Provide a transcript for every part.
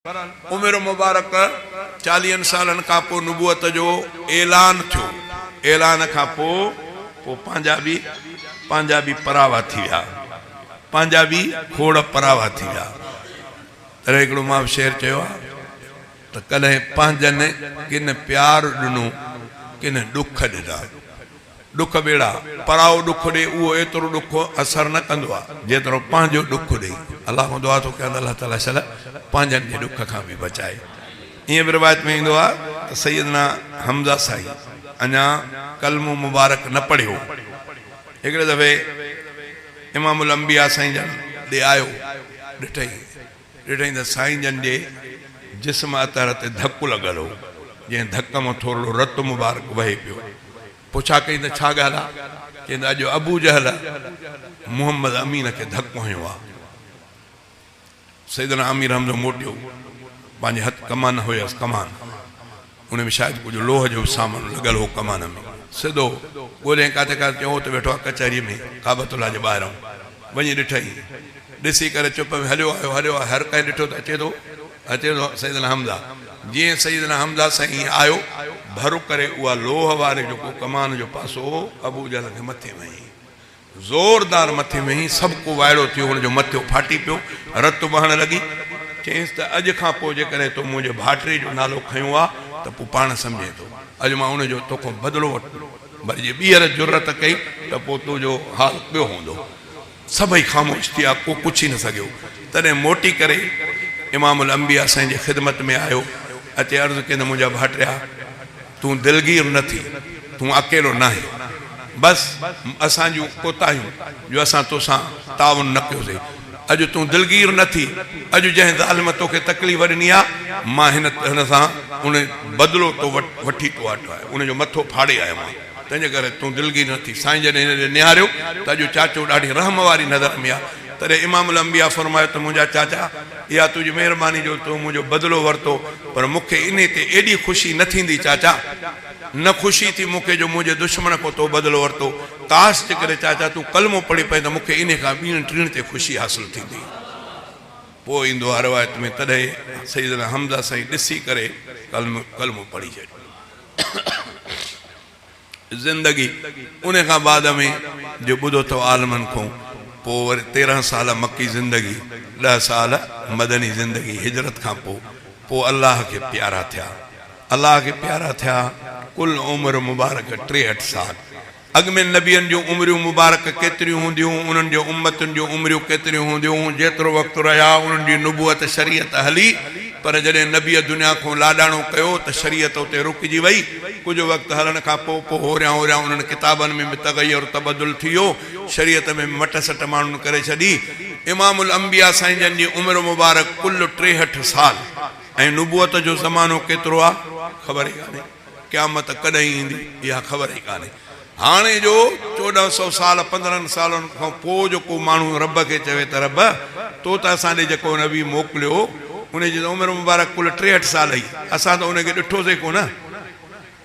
عمر مبارڪ چاليهن سالن کان پوء نبوت جو اعلان ٿيو. اعلان کان پوء پوء پنهنجا به پنهنجا به پراوا ٿي ويا. پنهنجا به کوڙ پراوا ٿي ويا. تڏهن هڪڙو مان به شعر چيو آهي ته ڪڏهن پنهنجن ڪن پيار ڏنو ڪن ڏک ڏنا. ڏک ٻيڙا، پرائو ڏک ڏي اهو ايترو ڏک اثر نه ڪندو آهي جيترو پنهنجو ڏک ڏئي. الله کان دعا ٿو ڪيان ته الله تعالي شل پنهنجن جي ڏک کان به بچائي. ائين به روايت ۾ ايندو آهي ته سيدنا حمزه سائين اڃا ڪلمو مبارڪ نه پڙهيو هو. هڪڙي دفعي امام الانبياء سائين جن ڏي آيو، ڏٺئي ڏٺائين ته سائين جن جي جسم اطهر تي ڌڪ لڳل هو، جنهن ڌڪ مان ٿورڙو رت مبارڪ وهي پيو. پڇا ڪئي ته ڇا ڳالهه آ؟ چيائين ته اڄ ابوجهل محمد امين کي ڌڪ هنيو آ. سيدنا امير حمزو موٽيو، پنهنجي هٿ ڪمان هيس، ڪمان. ان ۾ شايد ڪجهه لوهه جو به سامان لڳل هو ڪمان ۾. سڌو ڳوليائين ڪاٿي ڪاٿي چيو هو ته ويٺو آهي ڪچهريء ۾ ڪعبة الله جي ٻاهران. وڃي ڏٺائين. ڏسي ڪري چپ ۾ هليو آيو هليو آيو هر ڪنهن ڏٺو ته اچي ٿو اچي ٿو سيدنا حمزه. جيئن سيدنا حمزه سائين آيو ڀر ڪري اها لوهه واري جيڪو ڪمان جو پاسو هو ابوجهل کي مٿي ۾ هنئين. زوردار مٿي ۾ هنئين، سڀ ڪو وائڙو ٿيو، هن جو مٿو ڦاٽي پيو، رت وهڻ لڳي. چيائينس ته اڄ کان پوء جيڪڏهن تو منهنجي ڀائٽي جو نالو کنيو آ ته پوء پاڻ سمجهين ٿو. اڄ مان ان جو توکان بدلو وٺندس. وري جي ٻيهر جرئت ڪئي ته پوء تنهنجو حال ٻيو هوندو. سڀئي خاموش ٿيا، ڪو پڇي نه سگهيو. تڏهن موٽي ڪري امام الانبياء سائين جي خدمت ۾ آيو، اچي عرض ڪيائين ته منهنجا ڀائٽيا! تون دلگير نه ٿي، تون اڪيلو ناهين. بس اسان جون ڪوتاهيون جو اسان توسان تعاون نه ڪيوسين. اڄ تون دلگير نه ٿي، اڄ جنهن ظالم توکي تڪليف ڏني آ، مان هن هن سان ان بدلو تو وٽ وٺي تو وٽ آيو، ان جو مٿو ڦاڙي آيو آهيان، تنهنجي ڪري تون دلگير نه ٿي. سائين جڏهن هن ڏي نهاريو ته اڄ چاچو ڏاڍي رحم واري نظر ۾ آ. تڏهن امام الانبياء فرمايو ته منهنجا چاچا! اها تنهنجي مهرباني جو تو منهنجو بدلو ورتو، پر مون کي انهي تي ايڏي خوشي نه ٿيندي چاچا! نه خوشي ٿي مون کي جو منهنجي دشمن کان تو بدلو ورتو، ڪاش جيڪڏهن چاچا تون ڪلمو پڙهي پئين ته مون کي انهي کان ٻيڻ ٽيڻ تي خوشي حاصل ٿيندي. پوء ايندو آهي روايت ۾ تڏهن سيدنا حمزه سائين ڏسي ڪري ڪلمو پڙهي ڇڏيو. زندگي ان کان بعد ۾ جو ٻڌو اٿو عالمن کون پوء وري 13 سال مڪي زندگي 10 سال مدني زندگي هجرت کان پوء پوء الله کي پيارا ٿيا الله کي پيارا ٿيا ڪل عمر مبارڪ 63 سال اڳ ۾ نبين جون عمريون مبارڪ ڪيتريون هونديون انهن جي امتن جون عمريون ڪيتريون هونديون جيترو وقت رهيا انهن جي نبوت شريعت هلي پر جڏهن نبيء دنيا کان لاڏاڻو ڪيو ته شريعت اتي رڪجي وئي. ڪجهه وقت هلڻ کان پوء پوء هوريان هوريان انهن ڪتابن ۾ به تغير تبدل ٿي ويو. شريعت ۾ به مٽ سٽ ماڻهن ڪري ڇڏي. امام الانبياء سائين جن جي عمر مبارڪ ڪل 63 سال ۽ نبوت جو زمانو ڪيترو آ خبر ئي ڪانهي. قيامت ڪڏهن ايندي اها خبر ئي ڪانهي. هاڻي جو 14 سو سال 15 سالن کان پوء جو ڪو ماڻهو رب کي چوي ته رب تو ته اسان ڏي جيڪو نبي موڪليو ان جي ته عمر مبارڪ ڪل 63 سال هئي اسان ته ان کي ڏٺوسين ڪونه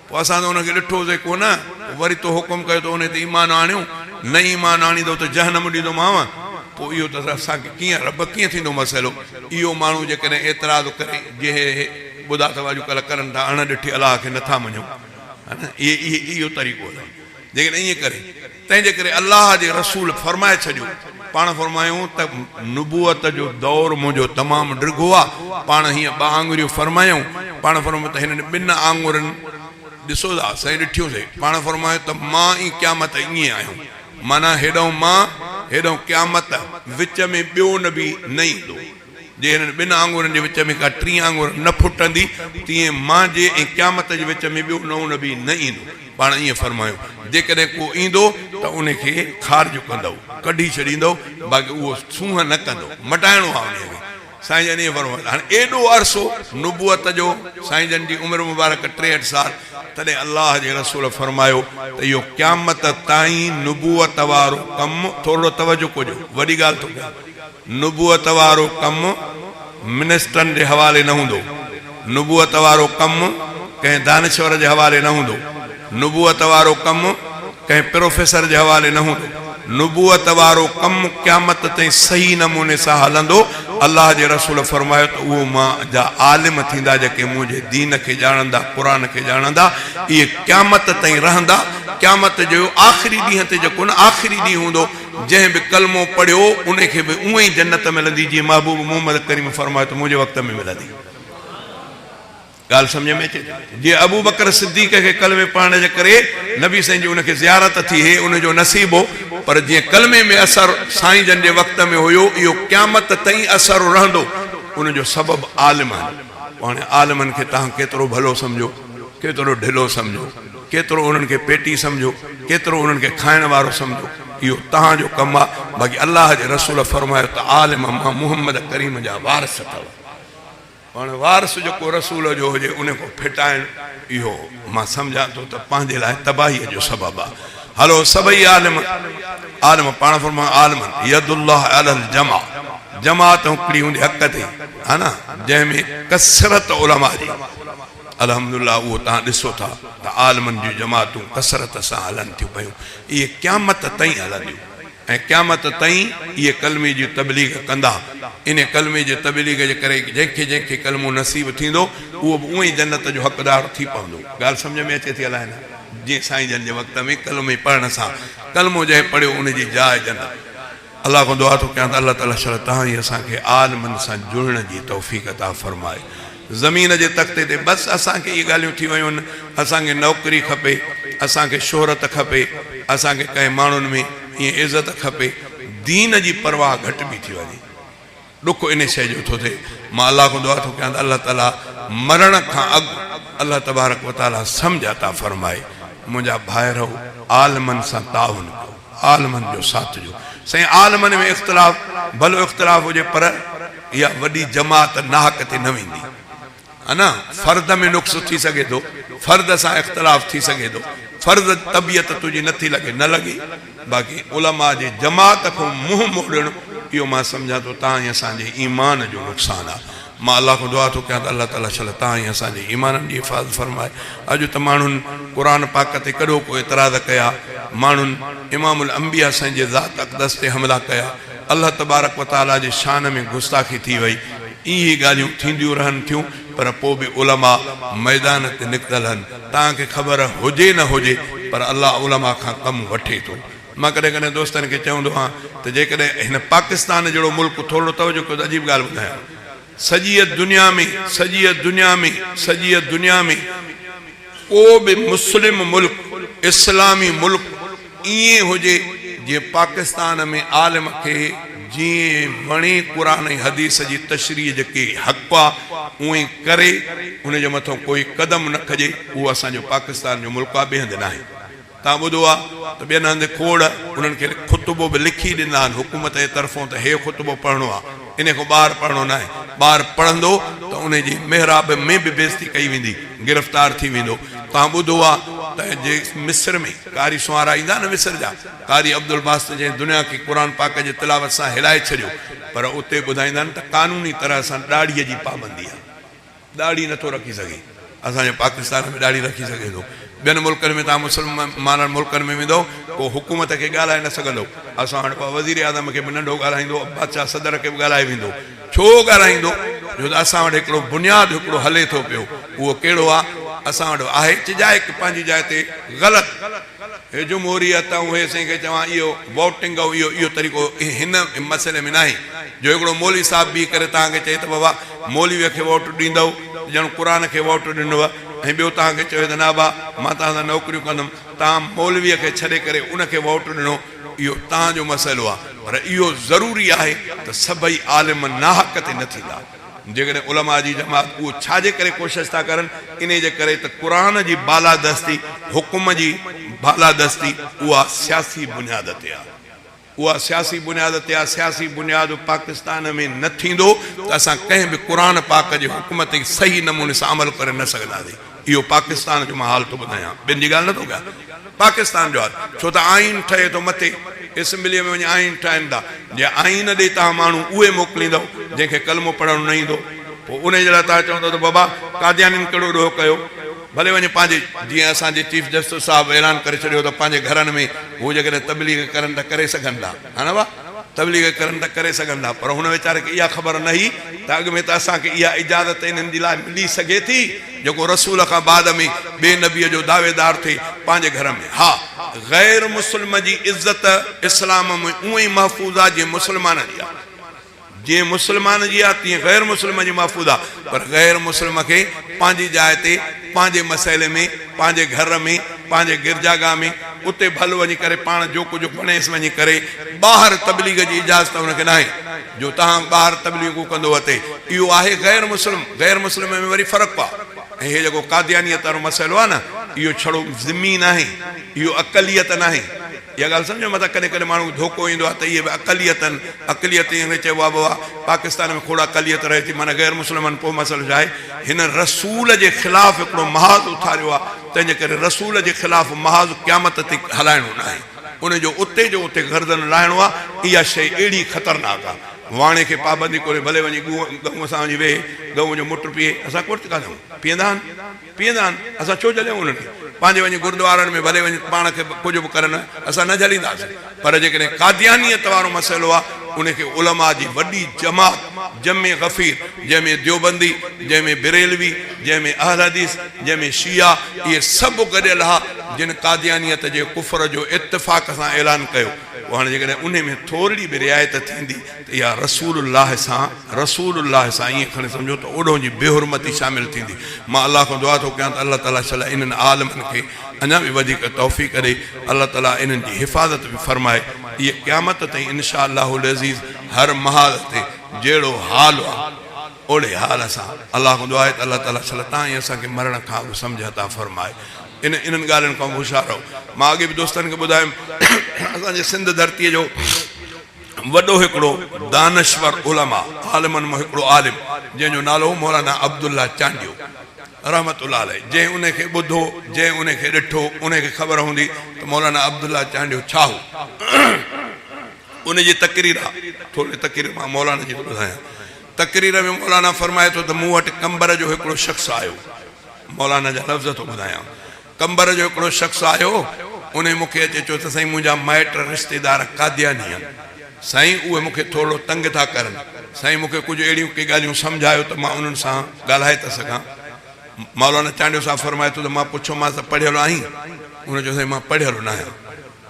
پوء اسان ته ان کي ڏٺوسين ڪونه پوء وري تو حڪم ڪيو ته ان تي ايمان آڻيو نه ايمان آڻيندو ته جهنم ڏيندومانء پوء اهو ته اسان کي ڪيئن رب ڪيئن ٿيندو مسئلو اهو ماڻهو جيڪڏهن اعتراض ڪري جنهن ٻڌا اٿو اڄڪلهه ڪرن ٿا اڻ ڏٺي الله کي نٿا مڃون ها نه اهي اهي اهو طريقو اٿن جيڪڏهن ائين ڪري تنهن جي ڪري الله جي رسول فرمائي ڇڏيو پاڻ فرمايو ته نبوت جو دور منهنجو تمام ڊگهو آ پاڻ هيئن ٻه آڱريون فرمايائون پاڻ فرمايو ته هنن ٻن آڱرين ڏسو ٿا سائين ڏٺيون سي پاڻ فرمايو ته مان ۽ قيامت ائين آهيون معنيٰ هيڏانهن مان هيڏانهن قيامت وچ ۾ ٻيو نبي نه ايندو. جي هنن ٻن آڱرين جي وچ ۾ ڪا ٽين آڱر نه ڦٽندي، تيئن مان جي ۽ قيامت جي وچ ۾ ٻيو نئون نبي نه ايندو. پاڻ ائين فرمايو، جيڪڏهن ڪو ايندو ته ان کي خارج ڪندؤ، ڪڍي ڇڏيندؤ، باقي اهو سونهن نه ڪندو، مٽائڻو آهي انهيء کي. سائين جن ائين فرمايو ته هاڻي ايڏو عرصو نبوت جو، سائين جن جي عمر مبارڪ 63 سال، تڏهن الله جي رسول فرمايو ته اهو قيامت تائين نبوت وارو ڪم، ٿورڙو توجه ڪجو، وڏي ڳالهه ٿو ڪيان. نبوت وارو ڪم منسٽرن جي حوالي نه هوندو. نبوت وارو ڪم ڪنهن دانشور جي حوالي نه هوندو. نبوت وارو ڪم ڪنهن پروفيسر جي حوالي نه هوندو. نبوت وارو ڪم قيامت تائين صحيح نموني سان هلندو الله جي رسول فرمايو ته اهو مان جا عالم ٿيندا جيڪي منهنجي دين کي ڄاڻندا، قرآن کي ڄاڻندا، اهي قيامت تائين رهندا، قيامت جو آخري ڏينهن تي جيڪو نه آخري ڏينهن هوندو، جنهن به ڪلمو پڙهيو ان کي به اونئن ئي جنت ملندي جيئن محبوب محمد ڪريم فرمايو ته منهنجي وقت ۾ ملندي. ڳالهه سمجهه ۾ اچي ٿي؟ جيئن ابوبڪر صديق کي ڪلمي پڙهڻ جي ڪري نبي سائين جي ان کي زيارت ٿي هي ان جو نصيب هو پر جيئن ڪلمي ۾ اثر سائين جن جي وقت ۾ هيو اهو قيامت تائين اثر رهندو ان جو سبب عالم آهن پوء هاڻي عالمن کي توهان ڪيترو ڀلو سمجهو ڪيترو ڍلو سمجهو ڪيترو انهن کي پيٽي سمجهو ڪيترو انهن کي کائڻ وارو سمجهو اهو توهان جو ڪم آهي باقي الله جي رسول فرمايو ته عالم مان محمد ڪريم جا وارث اٿو. پاڻ وارث جيڪو رسول جو هجي ان کان ڦٽائڻ اهو مان سمجهان ٿو ته پنهنجي لاء تباهيء جو سبب آهي. هلو سڀئي عالم عالم پاڻ فرمايو عالمن يد الله علی الجمع جماعت هڪڙي هوندي حق تي ها نه جنهن ۾ ڪثرت علماء جي الحمدلله اهو توهان ڏسو ٿا ته عالمن جون جماعتون ڪثرت سان هلن ٿيون پيون اهي قيامت تائين هلنديون. ۽ قيامت تائين اهي ڪلمي جي تبليغ ڪندا. انهي ڪلمي جي تبليغ جي ڪري جنهن کي جنهن کي ڪلمو نصيب ٿيندو اهو به اونئين جنت جو حقدار ٿي پوندو. ڳالهه سمجهه ۾ اچي ٿي الائي نه؟ جيئن سائين جن جي وقت ۾ ڪلمي پڙهڻ سان ڪلمو جنهن پڙهيو ان جي جاء جنت. الله کان دعا ٿو ڪيان ته الله تعالي شل توهان ۽ اسان کي عالمن سان جڙڻ جي توفيق عطا فرمائي. زمين جي تختي تي بس اسان کي اهي ڳالهيون ٿي ويون آهن، اسان کي نوڪري کپي، اسان کي شهرت کپي، اسان کي ڪنهن ماڻهن ۾ ائين عزت کپي، دين جي پرواهه گهٽ به ٿي وڃي. ڏک ان شيء جو ٿو ٿئي. مان الله کان دعا ٿو ڪيان ته الله تعاليٰ مرڻ کان اڳ الله تبارڪ و تعاليٰ سمجهه عطا فرمائي. منهنجا ڀائرؤ! عالمن سان تعاون ڪيو، عالمن جو ساٿ ڏيو. سائين عالمن ۾ اختلاف ڀلو اختلاف هجي پر اها وڏي جماعت ناحق تي نه ويندي. ها نه فرد ۾ نقص ٿي سگهي ٿو، فرد سان اختلاف ٿي سگهي ٿو، فرض طبيعت تنهنجي نه ٿي لڳي نه لڳي، باقي علماء جي جماعت کان منهن موڙڻ اهو مان سمجهان ٿو توهان ۽ اسان جي ايمان جو نقصان آهي. مان الله کان دعا ٿو ڪيان ته الله تعالي شل توهان ۽ اسان جي ايمانن جي حفاظت فرمائي. اڄ ته ماڻهن قرآن پاڪ تي ڪڏهوڪو اعتراض ڪيا، ماڻهن امام الانبياء سائين جي ذات اقدس تي حملا ڪيا، الله تبارڪ و تعالي جي شان ۾ گستاخي ٿي وئي. اهي ڳالهيون ٿينديون رهن ٿيون پر پوء به علماء ميدان تي نڪتل هن. توهان کي خبر هجي نه هجي پر الله علماء کان ڪم وٺي ٿو. مان ڪڏهن ڪڏهن دوستن کي چوندو آهيان ته جيڪڏهن هن پاڪستان جهڙو ملڪ ٿورڙو توجه ڪيو ته عجيب ڳالهه ٻڌايان. سڄيء دنيا ۾ سڄيء دنيا ۾ سڄيء دنيا ۾ ڪو به مسلم ملڪ، اسلامي ملڪ ائين هجي جيئن پاڪستان ۾ عالم کي جيئن وڻي قرآن ۽ حديث جي تشريح جيڪي حق آ اونئين ڪري ان جي مٿان ڪوئي قدم نه کڄي اهو اسان جو پاڪستان جو ملڪ آ ٻئي هنڌ ناهي. توهان ٻڌو آ ته ٻين هنڌ کوڙ انهن کي خطبو به لکي ڏيندا آهن حڪومت جي طرفون ته هي خطبو پڙهڻو آ انهي کان ٻاهر پڙهڻو ناهي ٻاهر پڙهندو ته انهي جي محراب ۾ به بيعزتي ڪئي ويندي گرفتار ٿي ويندو توهان ٻڌو آ ته جي مصر ۾ قاري سنوارا ايندا نه مصر جا قاري عبدالباسط جنهن دنيا کي قرآن پاڪ جي تلاوت سان هلائي ڇڏيو پر اتي ٻڌائيندا آهن ته قانوني طرح سان ڏاڙهي جي پابندي آ. ڏاڙهي نٿو رکي سگهي. اسان جي پاڪستان ۾ ڏاڙهي رکي سگهي ٿو. ٻين ملڪن ۾ توهان مسلمانن ملڪن ۾ ويندؤ ڪو حڪومت کي ڳالهائي نه سگهندؤ. اسان وٽ وزير اعظم کي به ننڍو ڳالهائيندو، بادشاهه صدر کي به ڳالهائي ويندو. ڇو ڳالهائيندو؟ ڇو ته اسان وٽ هڪڙو بنياد هڪڙو هلي ٿو پيو. اهو ڪهڙو آ؟ اسان وٽ آهي چجائڪ پنهنجي جاء تي غلط. هي جمهوريت ۽ هي سائين کي چوان اهو ووٽنگ ۽ اهو اهو طريقو هن مسئلي ۾ ناهي جو هڪڙو مولوي صاحب بيهي ڪري توهان کي چئي ته بابا مولوي کي ووٽ ڏيندؤ ته ڄڻ قرآن کي ووٽ ڏنو ۽ ٻيو توهان کي چوي ته نه ابا مان توهان سان نوڪريون ڪندم توهان مولوي کي ڇڏي ڪري ان کي ووٽ ڏنو اهو توهان جو مسئلو آهي پر اهو ضروري آهي ته سڀئي عالم ناحق تي نه ٿيندا. جيڪڏهن علماء جي جماعت اهو ڇا جي ڪري ڪوشش ٿا ڪرن؟ انهي جي ڪري ته قرآن جي بالادستي، حڪم جي بالادستي اها سياسي بنياد تي آهي. اها سياسي بنياد تي آهي، سياسي بنياد پاڪستان ۾ نه ٿيندو ته اسان ڪنهن به قرآن پاڪ جي حڪم تي صحيح نموني سان عمل ڪري نه سگهنداسين. اهو پاڪستان جو مان حال ٿو ٻڌايان، ٻين جي ڳالهه نه ٿو ڪيان. پاڪستان جو حال، ڇو ته آئين ٺهي ٿو مٿي اسيمبليء ۾ وڃي آئين ٺاهين ٿا، جي آئين ڏي توهان ماڻهو اهي موڪليندؤ جنهن کي ڪلمو پڙهڻ نه ايندو، پوء انهيء جي لاء توهان چوندؤ ته بابا قاديانين ڪهڙو ڏوهه ڪيو، ڀلي وڃي پنهنجي، جيئن اسان جي چيف جسٽس صاحب اعلان ڪري ڇڏيو ته پنهنجي گهرن ۾ هو جيڪڏهن تبليغ ڪرن ته ڪري سگهن ٿا، ها نه ڀا؟ تبليغ ڪرن ته ڪري سگهن ٿا پر هن ويچاري کي اها خبر نه هئي ته اڳ ۾ ته اسان کي اها اجازت انهن جي لاء ملي سگهي ٿي جيڪو رسول کان بعد ۾ ٻئي نبيء جو دعويدار ٿئي پنهنجي گهر ۾. ها غير مسلم جي عزت اسلام ۾ اونئن ئي محفوظ آهي جيئن مسلمان جي آهي. جيئن مسلمان جي آهي تيئن غير مسلم جي محفوظ آهي پر غير مسلم کي پنهنجي جاء تي پنهنجي مسئلي ۾ پنهنجي گهر ۾ پنهنجي گرجاگاهه ۾ اتي ڀل وڃي ڪري پاڻ جو ڪجهه وڻيس وڃي ڪري ٻاهر تبليغ جي اجازت ان کي ناهي جو توهان ٻاهر تبليغون ڪندو وتي اهو آهي غير مسلم غير مسلم ۾ وري فرق آهي ۽ هي جيڪو قاديانيت وارو مسئلو آهي نه اهو ڇڙو ذمي ناهي اهو اقليت ناهي اها ڳالهه سمجهو متان ڪڏهن ڪڏهن ماڻهو کي ڌوڪو ايندو آهي ته اهي به اقليت آهن اقليت ائين کي چئبو آهي بابا پاڪستان ۾ کوڙ اقليت رهي ٿي معنيٰ غير مسلمان پوء مسئلو ڇا آهي هن رسول جي خلاف هڪڙو محاذ اٿاريو آهي تنهن جي ڪري رسول جي خلاف محاذ قيامت تي هلائڻو ناهي ان جو اتي جو اتي گردن لاهڻو آهي اها شيء اهڙي خطرناڪ آهي واڻي کي پابندي ڪونهي ڀلي وڃي ڳئون سان وڃي ويهي ڳئون جو مٽ پيئي اسان ڪرت ڪانه پيئندا آهن پيئندا آهن، اسان ڇو جهليون انهن کي؟ پنهنجي وڃي گردوارن ۾ ڀلي وڃي پاڻ کي ڪجهه به ڪرن، اسان نه جهلينداسين. پر جيڪڏهن قاديانيت وارو مسئلو آهي، ان کي علماء جي وڏي جماعت، جمع غفير، جنهن ۾ ديوبندي، جنهن ۾ بريلوي، جنهن ۾ اهل حديث، جنهن ۾ شيعا، اهي سڀ گڏيل ها، جن قاديانيت جي ڪفر جو اتفاق سان اعلان ڪيو. پوء هاڻي جيڪڏهن انهي ۾ ٿورڙي به رعايت ٿيندي ته اها رسول الله سان رسول الله سان ائين کڻي سمجهو ته اوڏهون جي بي حرمتي شامل ٿيندي. مان الله کان دعا ٿو ڪيان ته الله تعالي شل انهن عالمن کي اڃا به وڌيڪ توفيق ڏئي الله تعالي انهن جي حفاظت به فرمائي اهي قيامت تائين ان شاء الله العزيز هر محاذ تي جهڙو حال آ اوڙي حال سان الله کان دعا آهي ته الله تعالي شل تان ۽ اسان کي مرڻ کان اڳ سمجهه عطا فرمائي. ان انهن ڳالهين کان هوشيار رهو. مان اڳي به دوستن کي ٻڌايم اسان جي سنڌ ڌرتيء جو وڏو هڪڙو دانشور علماء عالمن مان هڪڙو عالم جنهن جو نالو هو مولانا عبدالله چانڊيو رحمت الله عليه جنهن ان کي ٻڌو جنهن ان کي ڏٺو ان کي خبر هوندي ته مولانا عبدالله چانڊيو ڇا هو ان جي تقرير آ ٿوري تقرير مان مولانا جي ٿو ٻڌايان تقرير ۾ مولانا فرمائي ٿو ته مون وٽ قمبر جو هڪڙو شخص آيو مولانا جا لفظ ٿو ٻڌايان، قمبر جو هڪڙو شخص آيو، انهي مون کي اچي چيو ته سائين منهنجا مائٽ رشتيدار قادياني آهن، سائين اهي مون کي ٿورڙو تنگ ٿا ڪرن، سائين مون کي ڪجهه اهڙيون ڪي ڳالهيون سمجهايو ته مان انهن سان ڳالهائي ته سگهان. مولانا چانڊيو صاحب فرمائي ٿو ته مان پڇيومانس ته پڙهيل آهين؟ هن چيو سائين مان پڙهيل ناهيان.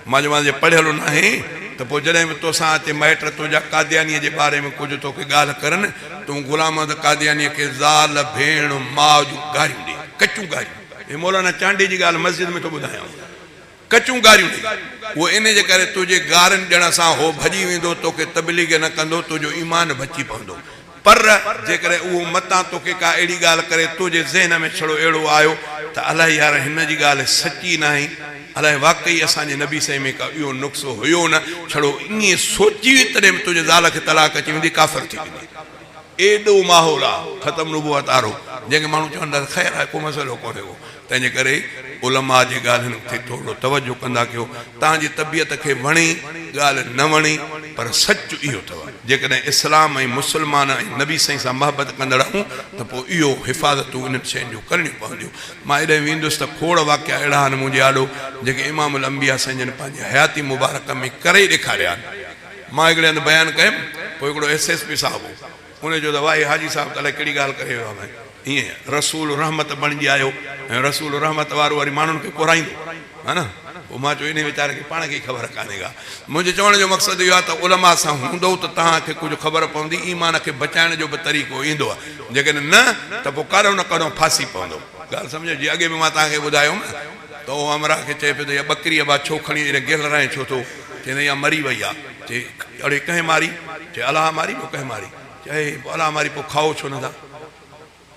مان چيومانس جي پڙهيل ناهين ته پوء جڏهن به توسان اچي مائٽ تنهنجا قاديانيء جي باري ۾ ڪجهه توکي ڳالهه ڪرن، تون غلام محمد قاديانيء کي زال، ڀيڻ، ماء جون گاريون ڏي، ڪچيون گاريون. هي مولانا چانڊيي جي ڳالهه مسجد ۾ ٿو ٻڌايانو. ڪچيون گاريون ڏي. اهو انهيء جي ڪري تنهنجي گارين ڏيڻ سان هو ڀڄي ويندو، توکي تبليغ نه ڪندو، تنهنجو ايمان بچي پوندو. پر جيڪڏهن اهو متان توکي ڪا اهڙي ڳالهه ڪري تنهنجي ذهن ۾ ڇڙو اهڙو آيو ته الائي يار هن جي ڳالهه سچي ناهي، الائي واقعي اسان جي نبي سائين ۾ ڪا اهو نقص هيو نه، ڇڙو ائين سوچي تڏهن به تنهنجي زال کي طلاق اچي ويندي ڪافر ٿي ويندي. ايڏو ماحول آ ختم نبوت وارو جنهن کي ماڻهو چون ٿا ته خير آهي ڪو مسئلو ڪونهي ڪو. تنهن جي ڪري علماء جي ڳالهين تي ٿورڙو توجه ڪندا ڪيو. توهان جي طبيعت کي وڻي ڳالهه نه وڻي پر سچ اهو اٿو. جيڪڏهن اسلام ۽ مسلمان ۽ نبي سائين سان محبت ڪندڙ آهيون ته پوء اهو حفاظتون انهن شين جون ڪرڻيون پونديون. مان ايڏانهن ويندس ته کوڙ واقعا اهڙا آهن منهنجي آڏو جيڪي امام الانبياء سائين جن پنهنجي حياتي مبارڪ ۾ ڪري ڏيکاريا آهن. مان هڪڙي هنڌ بيان ڪيم پوء هڪڙو ايس ايس پي صاحب هو ان چيو ته واهي حاجي صاحب ته الائي ڪهڙي ڳالهه ڪري ويو آهي. ائين رسول رحمت بڻجي آيو ۽ رسول رحمت وارو وري ماڻهن کي ڪورائيندو ها نه. پوء مان چيو انهي ويچاري کي پاڻ کي ئي خبر ڪانهي ڪا. منهنجي چوڻ جو مقصد اهو آهي ته علماء سان هوندؤ ته توهان کي ڪجهه خبر پوندي، ايمان کي بچائڻ جو به طريقو ايندو آهي، جيڪڏهن نه ته پوء ڪڏهن نه ڪڏهن ڦاسي پوندؤ. ڳالهه سمجهيو؟ جيئن اڳي به مان توهان کي ٻڌايو هوم نه ته اهو همراهه کي چئي پيو ته اها ٻڪري ابا ڇو کڻي ايڏي گهلرائين ڇو ٿو؟ چئي ته اها مري وئي آهي. چئي اڙي ڪنهن ماري؟ چئي الله ماري ٻيو ڪنهن ماري؟ چئي پوء الله ماري پوء کائو ڇو نٿا؟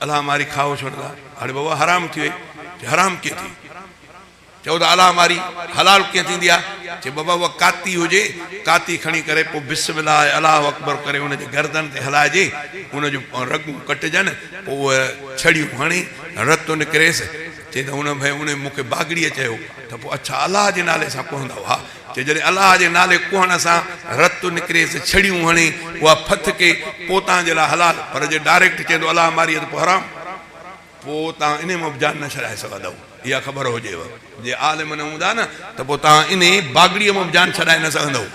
الله ماري کائو ڇو نٿا؟ هاڻي بابا حرام ٿي وئي. چئي حرام ڪيئن ٿي؟ چئو ته الله ماري حلال ڪيئن ٿيندي آهي؟ چئي بابا اها ڪاتي هجي، ڪاتي کڻي ڪري پوء بسم الله الله اڪبر ڪري ان جي گردن تي هلائجي، ان جون رڳون ڪٽجن، پوء اهي ڇڙيون هڻي رت نڪريس. چئي ته ان ڀئي ان مون کي باگڙيء چيو ته پوء اڇا الله جي نالي سان ڪهندؤ؟ ها. چي جڏهن الله جي نالي ڪهڻ سان رت نڪريس، ڇڙيون هڻي، اها ڦٿڪي، پوء توهان جي لاء حلال، پر جي ڊائريڪٽ چئي ٿو الله ماري ته پوء حرام، پوء توهان انهي مان به جان نه ڇڏائي سگهندؤ، اها خبر هجيو. جي عالم نه هوندا نه ته پوء توهان انهي باگڙيء مان به جان ڇڏائي نه سگهندؤ،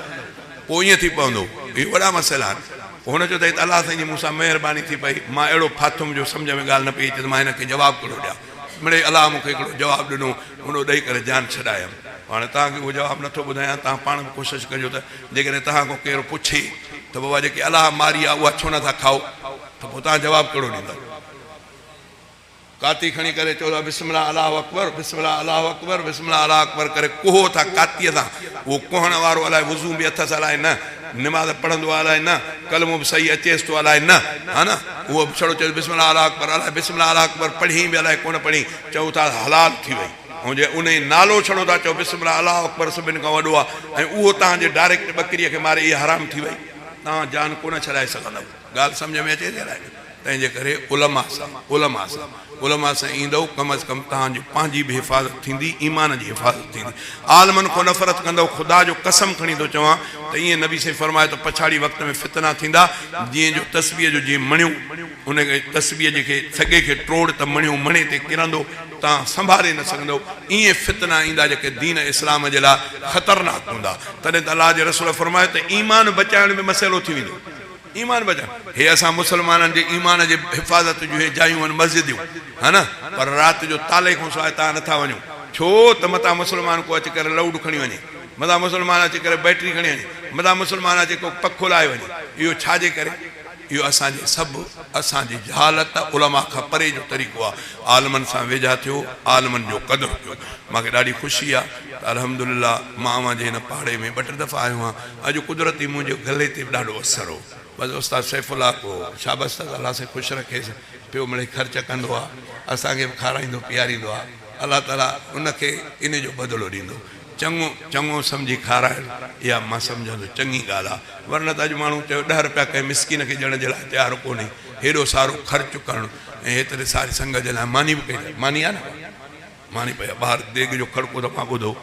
پوء ائين ٿي پوندو. اهي وڏا مسئلا آهن. پوء هن چيو ته هي ته الله سائين جي مون سان مهرباني ٿي پئي، مان اهڙو ڦاٿم جو سمجهه ۾ ڳالهه نه پئي اچي ته مان هن کي جواب ڪهڙو ڏيان. مڙئي الله مون کي هڪڙو جواب ڏنو، اهو ڏئي ڪري جان ڇڏايم. هاڻي توهان کي اهو جواب نٿو ٻڌايان، توهان پاڻ به ڪوشش ڪجو ته جيڪڏهن توهان کان ڪير پڇي ته بابا جيڪي الله ماري آهي اها ڇو نٿا کائو؟ ته پوء توهان جواب ڪهڙو ڏيندؤ؟ ڪاتي کڻي ڪري چئو ٿا بسم الله الله اڪبر بسم الله الله اڪبر بسم الله الله اڪبر ڪري ڪهو ٿا ڪاتيء سان اهو ڪهڻ وارو الائي وضو به اٿس الائي نه نماز پڙهندو آهي الائي نه ڪلمو به صحيح اچيس ٿو الائي نه ها نه اهو به ڇڙو چئي بسم الله الله اڪبر الائي بسم الله الله اڪبر پڙهين به الائي ڪونه پڙهين چئو ٿا حلال ٿي وئي ۽ جي انهي نالو ڇڙو ٿا چئو بسم الله الله اڪبر سڀن کان وڏو آهي ۽ اهو توهان جي ڊائريڪٽ ٻڪريء کي ماري اها حرام ٿي وئي توهان جان ڪونه ڇڏائي سگهندؤ ڳالهه سمجهه ۾ اچي ٿي الائي نه. تنهن جي ڪري علماء سان علماء سان علماء سان ايندؤ ڪم از ڪم توهان جي پنهنجي به حفاظت ٿيندي ايمان جي حفاظت ٿيندي عالمن کان نفرت ڪندؤ خدا جو قسم کڻي ٿو چوان ته ائين نبي سائين فرمايو ته پڇاڙي وقت ۾ فتنا ٿيندا جيئن جو تسبيح جو جيئن مڻيو ان کي تسبيح جي کي سڳي کي ٽوڙ ته مڻيو مڻي تي ڪرندو توهان سنڀالي نه سگهندؤ ائين فتنا ايندا جيڪي دين اسلام جي لاء خطرناڪ هوندا تڏهن ته الله جي رسول فرمايو ته ايمان بچائڻ به مسئلو ٿي ويندو. ايمان بچائڻ، هي اسان مسلمانن جي ايمان جي حفاظت جون هي جايون آهن مسجديون ها نه پر رات جو تالي کان سواء توهان نٿا وڃو ڇو ته متان مسلمان ڪو اچي ڪري لوڊ کڻي وڃي متان مسلمان اچي ڪري بيٽري کڻي وڃي متان مسلمان اچي ڪو پکو لاهي وڃي اهو ڇا جي ڪري اهو اسان جي سڀ اسان جي جهالت علماء کان پري جو طريقو آهي عالمن سان ويجها ٿيو عالمن جو قدر ڪيو مان کي ڏاڍي خوشي آهي ته الحمدلله مان اوهان جي هن پاڙي ۾ ٻه ٽي دفعا آيو آهيان اڄ قدرتي منهنجي گلي تي به ڏاڍو اثر هو. بس استاد سيف الله ڪو شابس اٿس الله سائين خوش رکيس پيو مڙئي خرچ ڪندو آ اسان کي به کارائيندو پياريندو آ الله تعالي ان کي ان جو بدلو ڏيندو چڱو چڱو سمجهي کارائڻ اها مان سمجهان ٿو چڱي ڳالهه آ ورنه ته اڄ ماڻهو چيو ڏهه رپيا ڪنهن مسڪين کي ڏيڻ جي لاء تيار ڪونهي هيڏو سارو خرچ ڪرڻ ۽ هيتري ساري سنگت جي لاء ماني به ڪئي ماني آ نه ماني پئي آ ٻاهر ديڳ جو کڙڪو ته مان ٻڌو.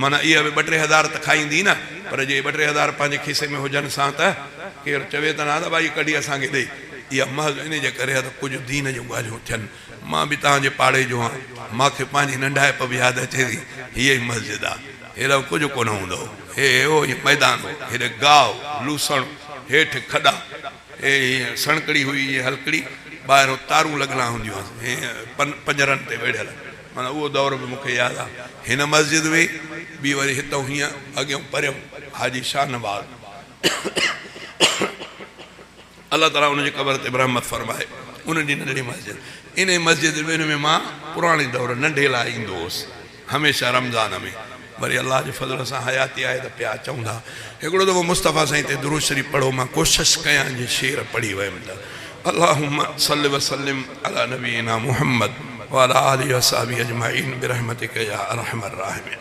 معنيٰ اها به ٻه ٽي هزار ته کائيندي نه، پر جي ٻه ٽي هزار پنهنجي کيسي ۾ هجن سان ته ڪير چوي ته نه ته ڀائي ڪڍي اسان کي ڏي. اها محض ان جي ڪري آ ته ڪجهه دين جون ڳالهيون ٿين. مان به توهان جي پاڙي جو آهيان. مان کي پنهنجي ننڍائپ به ياد اچي ٿي. هيء ئي مسجد آ. هيڏانهن ڪجهه ڪونه هوندو هو. هي هو هي ميدان هو. هيڏي گاهه، لوسڻ، هيٺ کڏا. هي سڻڪڙي هئي هيء هلڪڙي، ٻاهرون تارون لڳل هونديون هئس، هيئن پڃرن تي ويڙهيل. معنيٰ اهو دور به مون کي ياد آ. هن مسجد هئي، ٻي وري هتئون هيئن اڳيئون پريئون حاجي شاهنواز. الله تعاليٰ ان جي قبر تي به رحمت فرمائي. ان جي ننڍڙي مسجد. انهيء مسجد ۾ مان پراڻي دور ننڍي لاء ايندو هوس. هميشه رمضان ۾ وري الله جي فضل سان حياتي آهي ته پيا اچون ٿا. هڪڙو دفعو مصطفيٰ سائين تي درود شريف پڙهو مان ڪوشش ڪيان جي شعر پڙهي ويم ته اللهم صل وسلم علي نبينا محمد وعلي آله وصحبه اجمعين برحمتک يا ارحم الراحمين.